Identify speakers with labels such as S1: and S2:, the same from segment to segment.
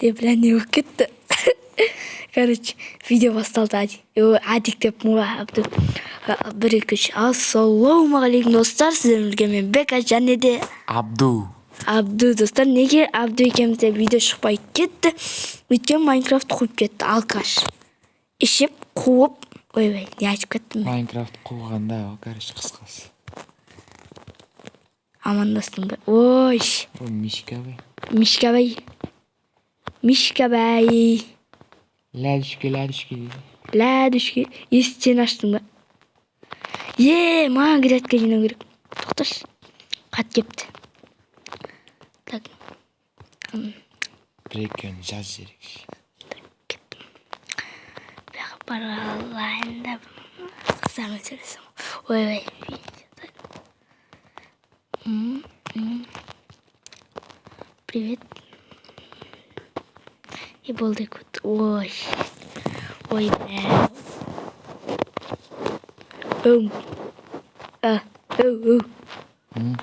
S1: Деп бля, не болып кетті? Короче, видео басталды. Адик, ой, Адик деп ғой, Абду. Бір, екі, үш. Ассалаумағалейкум, достар! Сіздермен бірге мен, Бека, және де
S2: Абду.
S1: Абду. Достар, неге Абду екеумізде видео шықпай кетті? Өйткені Майнкрафт қуып кетті, алкаш ішіп қуып. Ойбай, не айтып кеттім мен?
S2: Майнкрафт қуғанда ғой, короче, қысқасы.
S1: Амандастың ба? Ой.
S2: О, мишка бай.
S1: Мишка бай, мишка бай.
S2: Ләлішке, ләлішке дейді.
S1: Ләдушке, есікті сен аштың ба? Е, маған грядка жинау керек. Тоқташы, хат кепті. Так.
S2: Бір екеуін жазып жіберейікші.
S1: Кеттім. Бұл бара алайын да, қыздармен сөйлесем. Ойбай. М, м. Привет. И болды. Ой, ой, бля. Оу, а, оу, оу.
S2: М?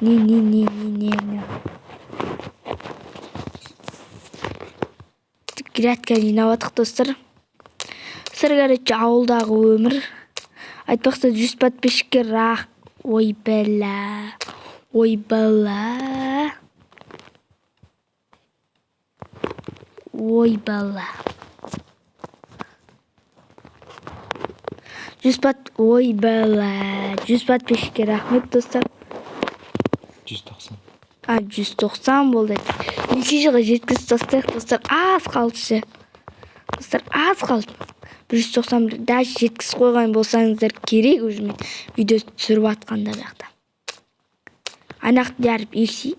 S1: Не, не, не, не, не, не. Грядка жинап жатық, достар. Достар, короче, ауылдағы өмір. Айтпақшы, 100 подписчикке рах. Ой, бәлә, ой, бәлә, ой, бәлә. 100 под, ой, бәлә, 100 подписчикке рахмет, достар.
S2: 190.
S1: А, 190 болды. 200-ға жеткізіп тастайық, достар. Аз қалды ше, достар, аз қалды. 191 даже жеткізіп қойған болсаңыздар керек. Уже мен видео түсіріп жатқанда бұл жақта ана жақты екшей.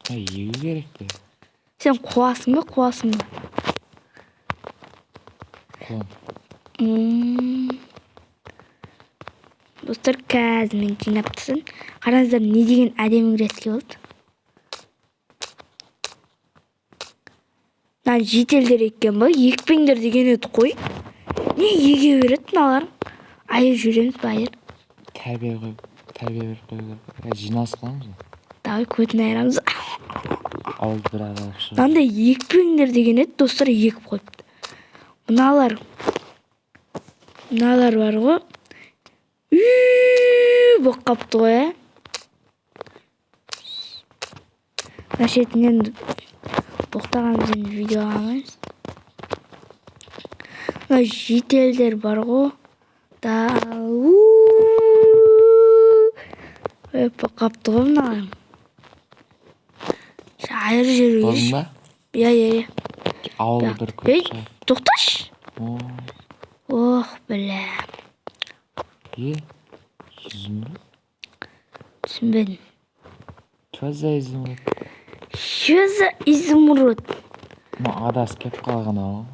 S2: Егу керек те.
S1: Сен қуасың ба, қуасың ба?
S2: Қуам.
S1: Достар, қазір мен жинап тастайын. Қараңыздар, не деген әдемі грядка болды. Мына жителдер еккен ба? Екпеңдер деген еді қой. Не еге береді мыналар? Айыр жүреміз ба, айыр?
S2: Тәрбие қойып, тәрбие беріп қою керек. Жиналыс қыламыз ғой.
S1: Давай, көтін айырамыз.
S2: Ауылды бір аралап шығып.
S1: Мынандай екпеңдер деген еді, достар, егіп қойыпты мыналар. Мыналар бар ғой, үй болып қалыпты ғой. Ә, мына шетінен боқтағанбыз, енді видео алмаймыз. Мына жителдер бар ғой да, болып қалыпты ғой мыналар. Айырып жіберу
S2: Болдың
S1: керек.
S2: ба?
S1: Иә.
S2: Ауылды бір
S1: Ей.
S2: көріп шығайық.
S1: Тоқташы.
S2: О,
S1: Ох, бля.
S2: е, изумруд.
S1: Түсінбедім.
S2: Что за изумруд?
S1: Что за изумруд?
S2: Мына адасып кетіп қалған ау.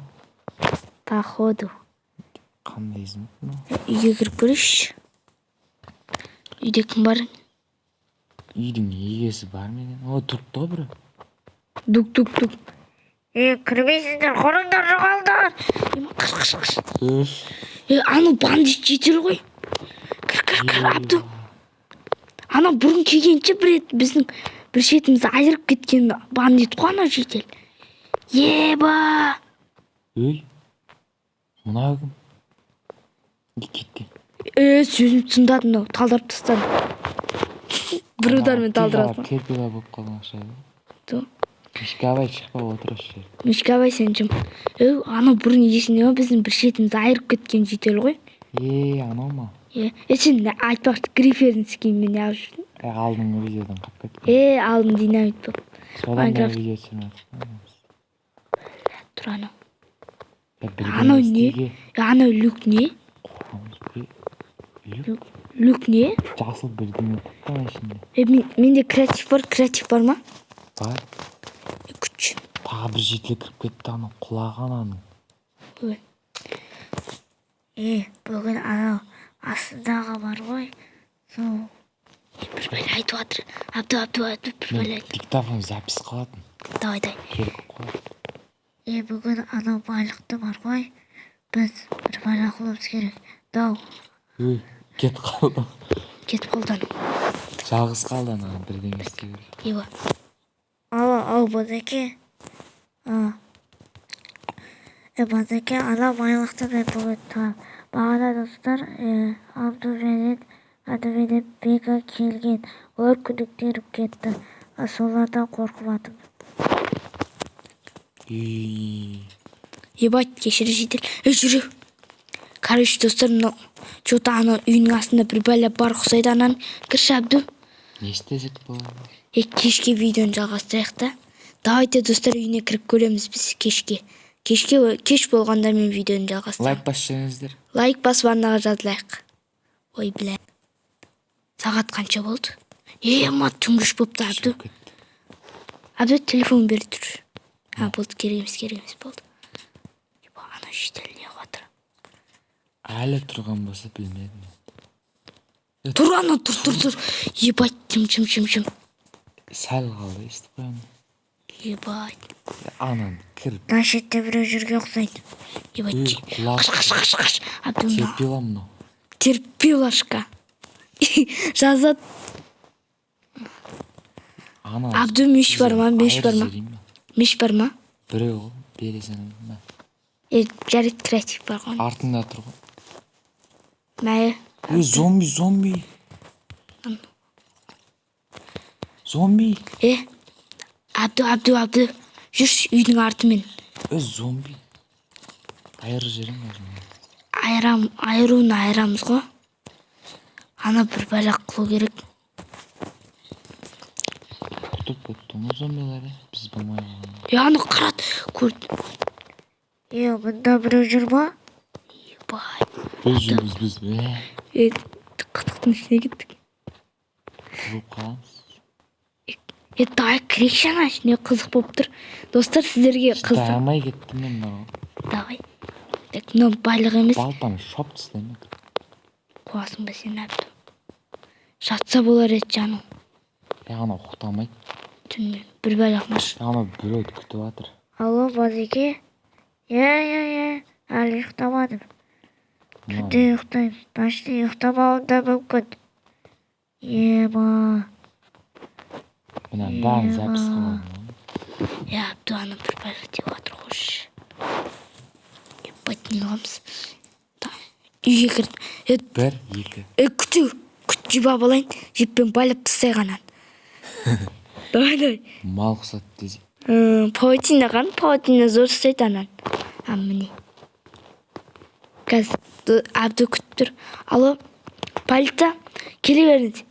S1: Походу.
S2: Қандай изумруд мынау?
S1: Үйге кіріп көрейікші. Үйде кім бар?
S2: Үйдің егесі бар ма екен? О, тұрыпты ғой біреу.
S1: Дук, дук, дук. Е, кірмейсіңдер, құрыңдар, жоғалыңдар. Қыш, қыш, қыш.
S2: Үш.
S1: Е, анау бандит житель ғой. Кір, кір, кір, Абду. Анау бұрын келгенше бір рет біздің бір шетімізді айырып кеткен бандит қой анау житель. Еба.
S2: Өй, мынау кім? Е, кетті.
S1: Е, сөзімді тыңдады мынау, талдырып тастады. Бір удармен талдырасың.
S2: Терпила болып қалған ұқсайды.
S1: Ту.
S2: Мишка шықпай отыр осы жерде.
S1: Мишка бай, сен жым. Е, анау бұрын есіңде ма, біздің бір шетімізді айырып кеткен житель ғой.
S2: Е, анау ма?
S1: Е, е, сен айтпақшы, грифердің скинмен неғып жүрдің?
S2: Е, алдыңғы видеодан қалып кеткен.
S1: Е, алдым динамит болып.
S2: Содан бері
S1: Майнкрафт.
S2: видео түсірмедік қой.
S1: Тұр анау.
S2: Е, бірдеңе
S1: Анау не?
S2: істеуге
S1: Е, анау люк не?
S2: қорқамыз. Е, люк.
S1: Люк не?
S2: Жасыл бірдеңе тұр ана ішінде.
S1: Е, менде креатив бар, креатив бар ма?
S2: Бар.
S1: Е, күтші.
S2: Тағы бір житель кіріп кетті, анау құлаған аның.
S1: Ой.
S3: Е, бүгін анау астындағы бар ғой, сол.
S1: Е, бір бәле айтып жатыр. Абду, Абду, Абду, бір
S2: Мен
S1: бәле айт.
S2: диктофон запись қылатын.
S1: Давай, давай.
S2: Керек қой.
S3: Е, бүгін анау байлықты бар ғой, біз бір бәле қылуымыз керек дау.
S2: Өй, кетіп қалды.
S1: Кетіп қалды анау.
S2: Жалғыз қалды ана, бірдеңе істеу керек.
S1: Еба.
S3: Алло. Ау, Базеке. А. Базеке, ана байлықты мен бүгін табам. Бағана, достар, Абду менен Бека келген. Олар күдіктеніп кетті. Солардан қорқып жатырмын.
S2: Үй.
S1: Ебать, кешір, жедел. Ей, жүре. Короче, достар, мынау че-то анау үйінің астында бір бәле бар ұқсайды ананың. Кірші, Абду.
S2: Не істесек болады?
S1: Е, кешке видеоны жалғастырайық та. Давайте, достар, үйіне кіріп көреміз біз кешке. Кешке, кеш болғанда мен видеоны жалғастырамын.
S2: Лайк басып жіберіңіздер.
S1: Лайк басып, арнаға жазылайық. Ой, бля. Сағат қанша болды? Е, ма, түнгі 3 болыпты, Абду.
S2: Шығып кетті.
S1: Абду, телефон бері тұр. А, болды, керек емес, керек емес, болды. Еба, ана жедел не қылып жатыр?
S2: Әлі тұрған болса, білмедім.
S1: Тұр, ана, тұр, тұр, тұр. Ебать, чым, чым, чым, чым.
S2: Сәл қалды, естіп қоямын.
S1: Ебать.
S2: Ананы кіріп.
S3: Мына шетте біреу жүрген ұқсайды.
S1: Ебать.
S2: Үй, құлақ.
S1: Қаш, қаш, қаш, қаш. Абду, мына.
S2: Терпила мынау.
S1: Терпилашка. Жазады.
S2: Ана.
S1: Абду, меш бар ма? Меш бар ма?
S2: Айырып жіберейін ба?
S1: Меш бар ма?
S2: Біреу ғой, бересің ба?
S1: Е, жарайды, креатив бар ғой.
S2: Артында тұр ғой.
S1: Мә.
S2: Ей, зомби, зомби. Зомби.
S1: Е, Абду, Абду, Абду. Жүрші үйдің артымен.
S2: Ей, зомби. Айырып жіберемін өзім.
S1: Айырам, айыруын айырамыз ғой. Ана бір бәле қылу керек.
S2: Құтып кетті ғой зомбилар, е. Біз болмай қалғанда.
S1: Е, аны қарат. Көрді.
S3: Е, мында біреу жүр ма?
S1: Ебать.
S2: Біз жүрміз, біз. Е,
S1: Е, қытықтың ішіне кеттік.
S2: Қырылып қаламыз.
S1: Е, давай кірейікші ана ішіне, қызық болып тұр. Достар, сіздерге қызық.
S2: Шыдай кеттім мен мынау.
S1: Давай. Так, мынау байлық емес.
S2: Балтаны шоп тастаймын.
S1: Қуасың ба сен, Әбду? Жатса болар еді жаным.
S2: Е, анау ұйықтамайды.
S1: Түнімен бір бәле қылмашы.
S2: Е, анау біреуді күтіп жатыр.
S3: Алло, Базеке. Иә, иә, иә. Әлі ұйықтамадым.
S2: Мынау.
S3: Түнде ұйықтаймын. Почти ұйықтамауым да мүмкін. Ема.
S2: Мына бәрін запись қылған ғой.
S1: Е, Әбду, ана бір бәле деп жатыр қойшы. Ебать, не қыламыз? Үйге кірдім. Е,
S2: Бір, екі.
S1: е, күту. Күт, жіп алып алайын. Жіппен байлап тастайық ананы. Давай, давай.
S2: Мал құсады десе.
S1: Паутина қан, паутина зор ұстайды ананы. А, міне. Қазір Әбду күтіп тұр. Алло, полиция, келе беріңіз.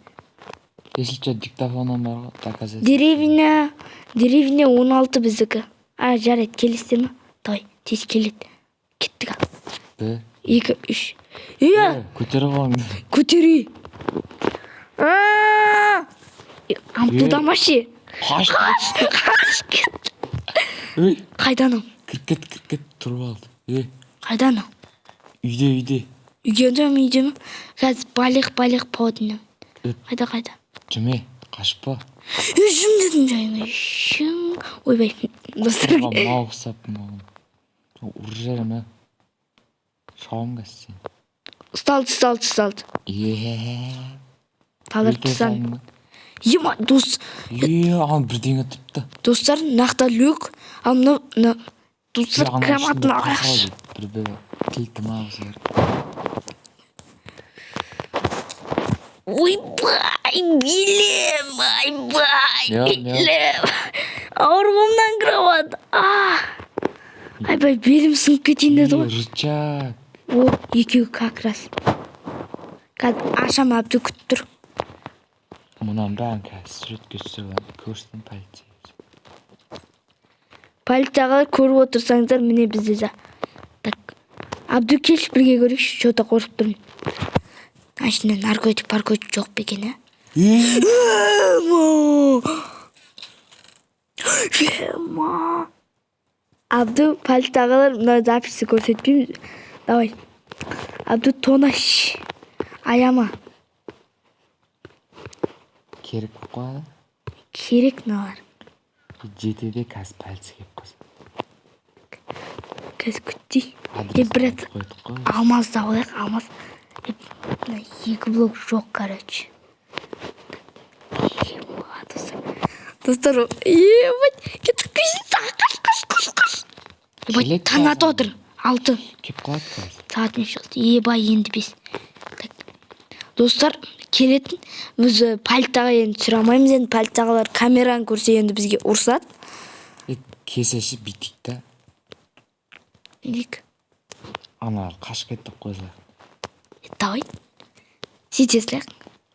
S2: Если что, диктофоном бар ғой, доказать.
S1: Деревня, деревня 16 біздікі. А, жарайды, келесіздер ма? Давай, тез келеді. Кеттік, ал.
S2: Бір.
S1: Екі, үш. Е,
S2: Көтеріп алыңдар.
S1: көтерей.
S3: Аа!
S1: Ампылдамашы.
S2: Қаш.
S1: Қаш, кет.
S2: Ей,
S1: Қайда анау?
S2: кіріп кет, кіріп кет, тұрып алды. Ей,
S1: Қайда анау?
S2: үйде, үйде.
S1: Үйге ме, үйде ме? Қазір балиқ, балиқ, паутина.
S2: Е.
S1: Қайда, қайда?
S2: Жүме, қашпа.
S1: Е, жым дедім жайыңа. Шың. Ойбай, достар.
S2: Тұрған мал құсап маған. Ұрып жіберемін, ә. Шауым қазір сені.
S1: Ұсталды, ұсталды, ұсталды.
S2: Е.
S1: Талдырып
S2: өлтіре
S1: тастадым.
S2: салдың ба?
S1: Ема, дос,
S2: Е, ана бірдеңе тұрыпты.
S1: достар, нақты люк. Ал мынау, мына, достар,
S2: Е, ана
S1: кроватын
S2: ішінде
S1: алайықшы.
S2: тоқал дейді. Бір бе кілті ма болса.
S1: Ойбай, белім, айбай,
S2: Не, не?
S1: белім. Ауыр ғой мынаның кровать. А. Айбай, белім сынып кетейін деді ғой.
S2: Рычаг.
S1: О, екеуі как раз. Қазір ашам, Әбді күтіп тұр.
S2: Мынаның бәрін қазір суретке түсіріп аламын. Көрсетемін полицияға.
S1: Полицияға көріп отырсаңыздар, міне бізде за. Так. Әбду, келші, бірге көрейікші, че-то қорқып тұрмын. Ана ішінде наркотик, паркотик жоқ па екен, ә?
S2: Е,
S1: Ема! Ема! Абду, полицияғалар, мына записьті көрсетпейміз. Давай. Абду, тонаш. Аяма.
S2: Керек болып қалады.
S1: Керек мыналар.
S2: Жетеде қазір полиция келіп қалса.
S1: Қазір күтейік.
S2: Адрес
S1: брат.
S2: қойдық қой.
S1: Алмаз да алайық, алмаз. Е, мына екі блок жоқ, короче. Ема, достар. Достар, ебать, кеттік, қаш, қаш, қаш, қаш. Ебать,
S2: Келеді
S1: таң атып
S2: қазір.
S1: отыр. 6.
S2: Келіп қалады қазір.
S1: Сағат неше болды? Ебай, енді 5. Так. Достар, келетін біз полицияға енді түсіре алмаймыз енді, полициялар камераны көрсе, енді бізге ұрсады.
S2: Е, келсеші, бүйтейік та.
S1: Не дейік?
S2: Аналар қашып кетті деп қоя салайық.
S1: Давай. Сөйте салайық.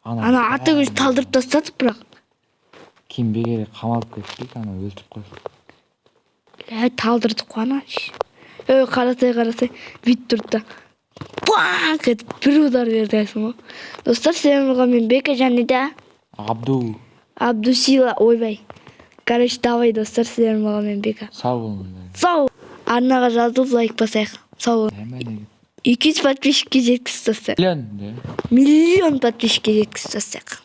S2: Ана
S1: Ана аты өзі талдырып тастады бірақ.
S2: Кейін бекер қамалып кеттік, ана өлтіріп қойды.
S1: Ә, талдырдық қой ана. Ей, қарасай, қарасай, бүйтіп тұрды да. Пак етіп бір удар берді дейсің ғой. Достар, сіздермен болған мен, Бека, және де
S2: Абду.
S1: Абдусила, ойбай. Короче, давай, достар, сіздермен болған мен, Бека.
S2: Сау болыңдар.
S1: Сау. Арнаға жазылып, лайк басайық. Сау болың.
S2: Әмәне.
S1: 200 подписчикке жеткізіп тастайық.
S2: Миллион де.
S1: Миллион подписчикке жеткізіп тастайық.